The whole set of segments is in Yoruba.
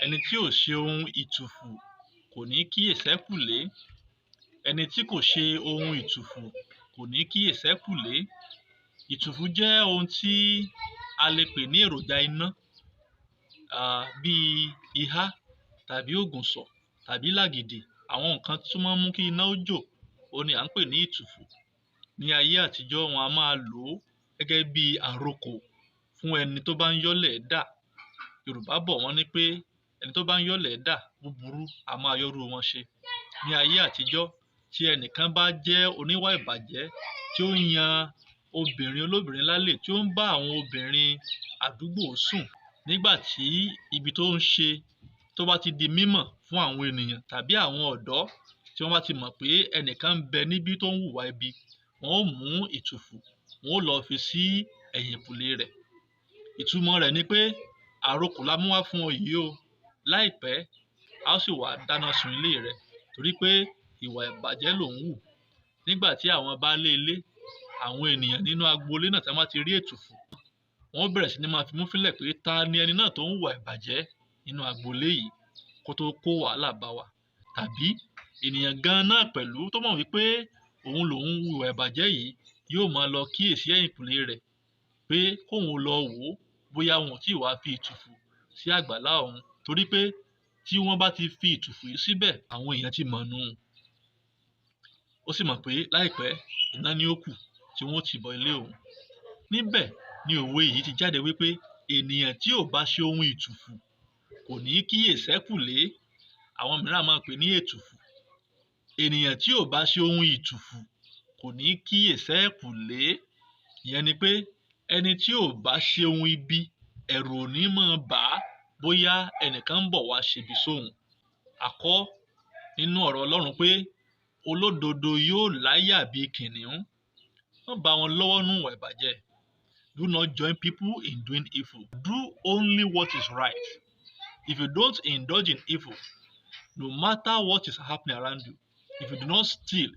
Ẹni tí ò ṣe ohun ìtùfù kò ní kíyèsí ẹ̀kùlé. Ẹni tí kò ṣe ohun ìtùfù kò ní kíyèsí ẹ̀kùlé. Ìtùfù jẹ́ ohun tí a lè pè ní èròjà iná, bíi ihá tàbí ògùsọ̀ tàbí làgìdì. Àwọn nǹkan tó máa ń mú kí iná ó jò, òhun ni à ń pè ní ìtùfù. Ní ayé àtijọ́, wọn a máa lò ó gẹ́gẹ́ bí àrokò fún ẹni tó bá ń yọ́lẹ̀ dà. Yorùbá bọ̀, wọ́n ní pé ẹni tó bá ń yọ́lẹ̀ dà, búburú a máa yọ́rú wọn ṣe. Ní ayé àtijọ́, tí ẹnìkan bá jẹ́ oníwà ìbàjẹ́, tí ó ń yan obìnrin olóbìnrin lálè, tí ó ń bá àwọn obìnrin àdúgbò sùn, nígbà tí ibi tó ń ṣe tó bá ti di mímọ̀ fún àwọn ènìyàn tàbí àwọn ọ̀dọ́, tí wọ́n bá ti mọ̀ pé ẹnìkan ń bẹ níbí tó ń hùwà ibi, wọ́n ó mú ìtùfù, wọ́n ó lọ fi sí ẹ̀yìnkùlé rẹ̀. Ìtumọ̀ rẹ̀ ni pé àrokò la mú wá fún ọ yìí o, láìpẹ́ a ó sì wá dáná sun ilé rẹ torí pé ìwà ìbàjẹ́ lò ń hù. Nígbà tí àwọn baálé ilé, àwọn ènìyàn nínú agboolé náà, tí wọ́n bá ti rí ètùfù, wọ́n ó bẹ̀rẹ̀ sí ní máa fimú fínlẹ̀ pé ta ni ẹni náà tó ń hùwà ìbàjẹ́ nínú agboolé yìí kó tó kó wàhálà bá wa. Tàbí ènìyàn gan náà pẹ̀lú tó mọ̀ wípé òun lòun ń hùwà ìbàjẹ́ yìí yóò máa lọ kíyèsí ẹ̀yìnkùlé rẹ̀ pé kóun lọ wò ó bóyá wọn ò tíì wá fi ìtùfù sí àgbàlá òun, torí pé tí wọ́n bá ti fi ìtùfù yìí síbẹ̀, àwọn èèyàn ti mọ̀ nù. Ó sì mọ̀ pé láìpẹ́, iná ni ó kù tí wọ́n ó tì bọ ilé òun. Níbẹ̀ ni òwe yìí ti jáde wípé ènìyàn tí ò bá ṣe ohun ìtùfù kò ní kíyèsí ẹ̀kùlé. Àwọn mìíràn máa pè ní ètùfù. Ènìyàn tí ò bá ṣe ohun ìtùfù kò ní kíyèsí ẹ̀kùlé. Ìyẹn ni pé ẹni tí ò bá ṣe ohun ibi, ẹ̀rù ò ní máa bà á bóyá ẹnìkan ń bọ̀ wá ṣebi sóhun. A kọ́ nínú ọ̀rọ̀ Ọlọ́run pé olódodo yóò láyà bíi kìnìún. Má bá wọn lọ́wọ́ nínú ìwà ìbàjẹ́. Do not join people in doing evil. Do only what is right. If you don't indulge in evil, no matter what is happening around you, if you do not steal,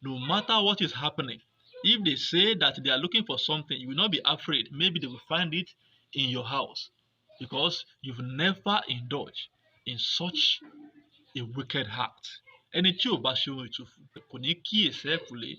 no matter what is happening, if they say that they are looking for something, you will not be afraid. Maybe they will find it in your house because you've never indulged in such a wicked act. Ẹni tí ò bá ṣe ohun ìtùfù kò ní kíyèsí ẹ̀kùlé.